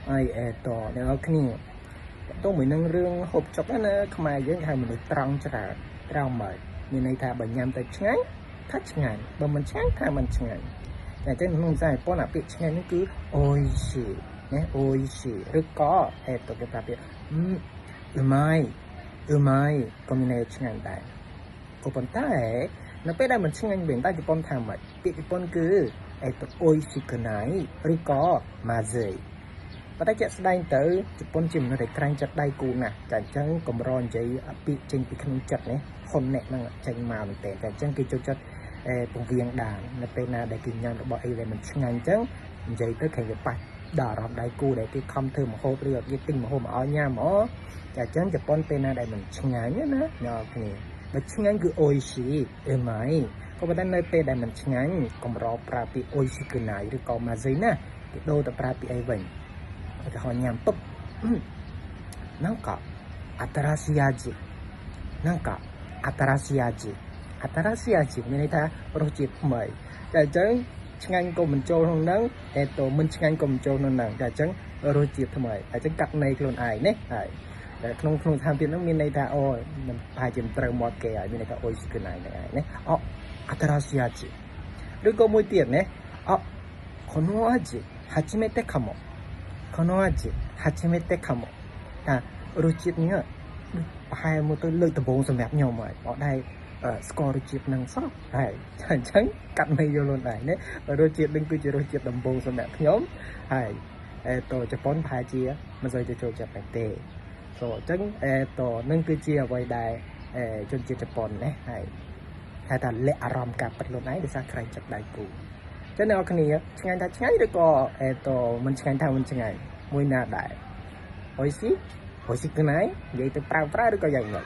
ហើយអេតអ្នកនរគ្នាតទៅមួយនឹងរឿងហូបចុកណាខ្មែរយើងគេហៅមនុស្សត្រង់ច្រើនត្រង់មកមានន័យថាបើញ៉ាំទៅឆ្ងាញ់ថាឆ្ងាញ់បើមិនឆ្ងាញ់ថាមិនឆ្ងាញ់តែអញ្ចឹងក្នុងភាសាជប៉ុនអាពាក្យឆ្ងាញ់ហ្នឹងគឺអូយស៊ីណាអូយស៊ីឬក៏អេតគេប្រាប់ពាក្យអឺម៉ៃអឺម៉ៃក៏មានន័យឆ្ងាញ់ដែរក៏ប៉ុន្តែនៅពេលដែលមិនឆ្ងាញ់វិញតើជប៉ុនថាម៉េចពាក្យជប៉ុនគឺអេតអូយស៊ីកណៃឬក៏ម៉ាសេប៉ុន្តែជាក់ស្ដែងទៅជប៉ុនជាមនុស្សដែលក្រាញ់ចិត្តដៃគូណាស់ចាអញ្ចឹងកម្រនិយាយពាក្យចេញពីក្នុងចិត្តនេះហ៊ុនអ្នកហ្នឹងចេញមកមែនតើតែអញ្ចឹងគេចូលចិត្តពងវៀងដាននៅពេលណាដែលគេញ៉ាំរបស់អីដែលមិនឆ្ងាញ់អញ្ចឹងនិយាយទៅគេវាប៉ះដល់អារម្មណ៍ដៃគូដែលគេខំធ្វើម្ហូបឬគេទិញម្ហូបមកឲ្យញ៉ាំអូចាអញ្ចឹងជប៉ុនពេលណាដែលមិនឆ្ងាញ់ណាអ្នកនរគ្នាបើឆ្ងាញ់គឺអូយស៊ីអឺម៉ៃក៏ប៉ុន្តែនៅពេលដែលមិនឆ្ងាញ់កម្រប្រើពាក្យអូយស៊ីគឺណៃឬក៏ម៉ាស៊ីណាគេដូរទៅប្រើពាក្យអីវិញឧទាហរណ៍ញ៉ាំពុបなんか新しい味なんか新しい味新しい味មានន័យថារសជាតិថ្មីតែអញ្ចឹងឆ្ងាញ់ក៏មិនចូលក្នុងហ្នឹងអេតមិនឆ្ងាញ់ក៏មិនចូលក្នុងហ្នឹងតែអញ្ចឹងរសជាតិថ្មីអញ្ចឹងកាត់ន័យខ្លួនឯងណាហើយតែក្នុងក្នុងស្ថានភាពហ្នឹងមានន័យថាអូមិនប្រហែលជាមិនត្រូវមាត់គេហើយមានន័យថាអូយគឺណៃហ្នឹងឯងណាអូ新しい味ឬក៏មួយទៀតណាអこの味初めてかもこの味初めてかもថារសជាតិនេះប្រហែលមកទៅលើកដំបូងសម្រាប់ខ្ញុំហើយអត់ដែរស្គាល់រសជាតិនឹងសោះហើយអញ្ចឹងកាត់មិនយល់ខ្លួនឯងណារសជាតិនឹងគឺជារសជាតិដំបូងសម្រាប់ខ្ញុំហើយអេតជប៉ុនប្រហែលជាមិនសូវจะចូលចិត្តដែរទេសូអញ្ចឹងអេតនឹងគឺជាអ្វីដែលជនជាតិជប៉ុនណាហើយហៅថាលាក់អារម្មណ៍ការពិតខ្លួនឯងដោយសារក្រែងចិត្តដៃគូចឹងអ្នកនរគ្នាឆ្ងាញ់ថាឆ្ងាញ់ឬក៏អេតមិនឆ្ងាញ់ថាមិនឆ្ងាញ់មួយណាដែរអុយស៊ីអុយស៊ីកណៃនិយាយទៅប្រើប្រើឬក៏យ៉ាងម៉េច